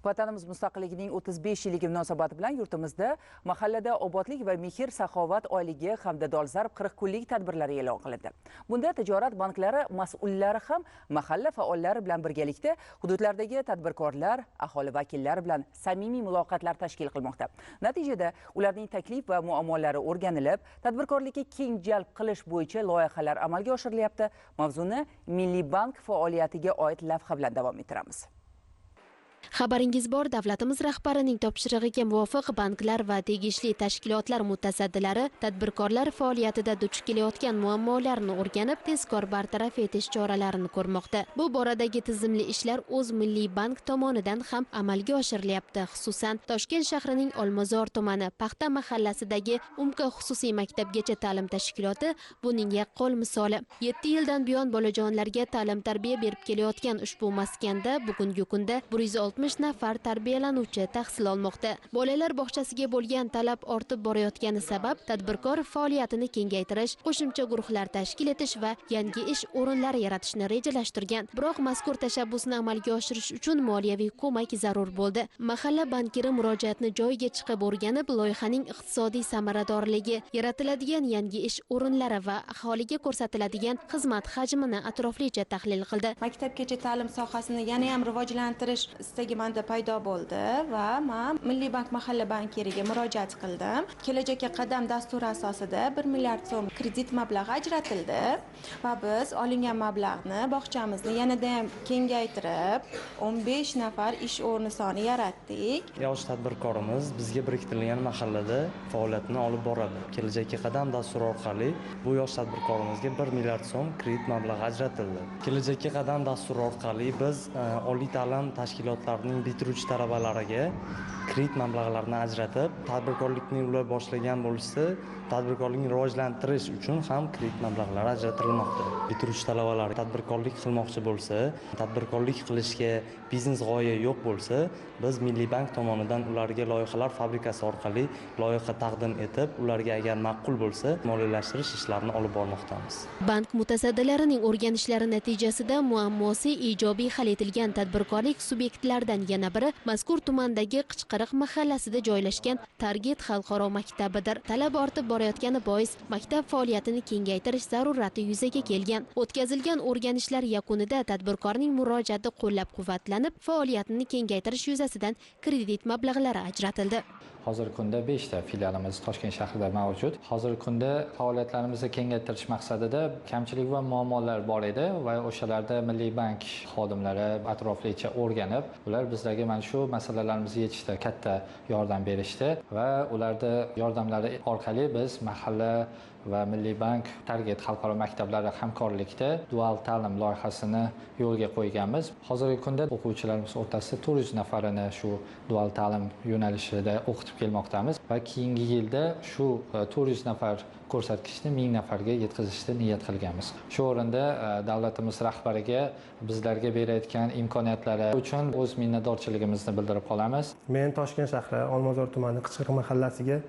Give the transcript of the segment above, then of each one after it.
Vatanimiz mustaqilligining 35 yilligi munosabati bilan yurtimizda mahallada obodlik va mehr saxovat oyligi hamda dolzarb 40 kunlik tadbirlari e'lon qilindi. Bunda tijorat banklari mas'ullari ham mahalla faollari bilan birgalikda hududlardagi tadbirkorlar, aholi vakillari bilan samimiy muloqotlar tashkil qilmoqda. Natijada ularning taklif va muammolari o'rganilib, tadbirkorlikka keng jalb qilish bo'yicha loyihalar amalga oshirilyapti. Mavzuni Milliy bank faoliyatiga oid lavha bilan davom ettiramiz. Xabaringiz bor, davlatimiz rahbarining topshirig'iga muvofiq banklar va tegishli tashkilotlar mutasaddilari tadbirkorlar faoliyatida duch kelayotgan muammolarni o'rganib, tezkor bartaraf etish choralarini ko'rmoqda. Bu boradagi tizimli ishlar o'z Milliy bank tomonidan ham amalga oshirilyapti. Xususan, Toshkent shahrining Olmazor tumani Paxta mahallasidagi Umka xususiy maktabgacha ta'lim tashkiloti buning yaqqol misoli. 7 yildan buyon bolajonlarga ta'lim-tarbiya berib kelayotgan ushbu maskanda bugungi kunda 160 nafar tarbiyalanuvchi tahsil olmoqda. Bolalar bog'chasiga bo'lgan talab ortib borayotgani sabab tadbirkor faoliyatini kengaytirish, qo'shimcha guruhlar tashkil etish va yangi ish o'rinlari yaratishni rejalashtirgan. Biroq mazkur tashabbusni amalga oshirish uchun moliyaviy ko'mak zarur bo'ldi. Mahalla bankiri murojaatni joyiga chiqib o'rganib, loyihaning iqtisodiy samaradorligi, yaratiladigan yangi ish o'rinlari va aholiga ko'rsatiladigan xizmat hajmini atroflicha tahlil qildi. Maktabgacha ta'lim sohasini yana ham rivojlantirish istagi menda paydo bo'ldi va men Milliy bank mahalla bankiriga murojaat qildim. Kelajakka qadam dasturi asosida 1 milliard so'm kredit mablag'i ajratildi va biz olingan mablag'ni bog'chamizni yanada ham kengaytirib 15 nafar ish o'rni soni yaratdik. Yosh tadbirkorimiz bizga biriktirilgan mahallada faoliyatini olib boradi. Kelajakka qadam dasturi orqali bu yosh tadbirkorimizga 1 milliard so'm kredit mablag'i ajratildi. Kelajakka qadam dasturi orqali biz oliy ta'lim tashkilotlarining bitiruvchi talabalariga kredit mablag'larini ajratib, tadbirkorlikni ular boshlagan bo'lsa, tadbirkorlikni rivojlantirish uchun ham kredit mablag'lari ajratilmoqda. Bitiruvchi talabalar tadbirkorlik qilmoqchi bo'lsa, tadbirkorlik qilishga biznes g'oya yo'q bo'lsa, biz Milliy bank tomonidan ularga loyihalar fabrikasi orqali loyiha taqdim etib, ularga agar ma'qul bo'lsa, moliyalashtirish ishlarini olib bormoqdamiz. Bank mutasaddilarining o'rganishlari natijasida muammosi ijobiy hal etilgan tadbirkorlik subyektlaridan yana biri mazkur tumandagi Qichqiriq mahallasida joylashgan Target xalqaro maktabidir. Talab ortib borayotgani bois maktab faoliyatini kengaytirish zarurati yuzaga kelgan. O'tkazilgan o'rganishlar yakunida tadbirkorning murojaati qo'llab-quvvatlanib, faoliyatini kengaytirish yuzasidan kredit mablag'lari ajratildi. Hozirgi kunda 5 ta filialimiz Toshkent shahrida mavjud. Hozirgi kunda faoliyatlarimizni kengaytirish maqsadida kamchilik va muammolar bor edi va o'shalarda Milliy bank xodimlari atroflicha o'rganib, ular bizlarga mana shu masalalarimizni yechishda katta yordam berishdi va ularda yordamlari orqali biz mahalla va Milliy bank Target xalqaro maktablari hamkorlikda dual ta'lim loyihasini yo'lga qo'yganmiz. Hozirgi kunda o'quvchilarimiz o'rtasida 400 nafarini shu dual ta'lim yo'nalishida o'qitib kelmoqdamiz va keyingi yilda shu 400 nafar ko'rsatkichni 1000 nafarga yetkazishni niyat qilganmiz. Shu o'rinda davlatimiz rahbariga bizlarga berayotgan imkoniyatlari uchun o'z minnatdorchiligimizni bildirib qolamiz. Men Toshkent shahri Olmazor tumani Qichqiriq mahallasiga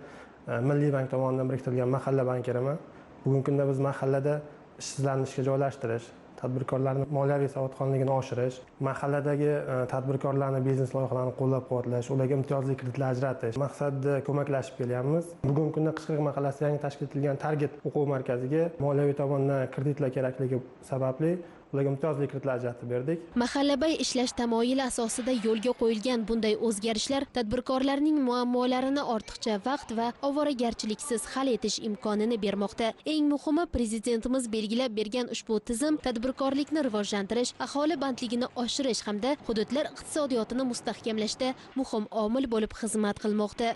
Milliy bank tomonidan biriktirilgan mahalla bankiriman. Bugungi kunda biz mahallada ishsizlarni ishga joylashtirish, tadbirkorlarning moliyaviy savodxonligini oshirish, mahalladagi tadbirkorlarning biznes loyihalarini qo'llab-quvvatlash, ularga imtiyozli kreditlar ajratish maqsadida ko'maklashib kelyapmiz. Bugungi kunda Qichqiriq mahallasida yangi tashkil etilgan Target o'quv markaziga moliyaviy tomondan kreditlar kerakligi sababli ularga imtiyozli kreditlar ajratib berdik. Mahallabay ishlash tamoyili asosida yo'lga qo'yilgan bunday o'zgarishlar tadbirkorlarning muammolarini ortiqcha vaqt va ovoragarchiliksiz hal etish imkonini bermoqda. Eng muhimi, prezidentimiz belgilab bergan ushbu tizim tadbirkorlikni rivojlantirish, aholi bandligini oshirish hamda hududlar iqtisodiyotini mustahkamlashda muhim omil bo'lib xizmat qilmoqda.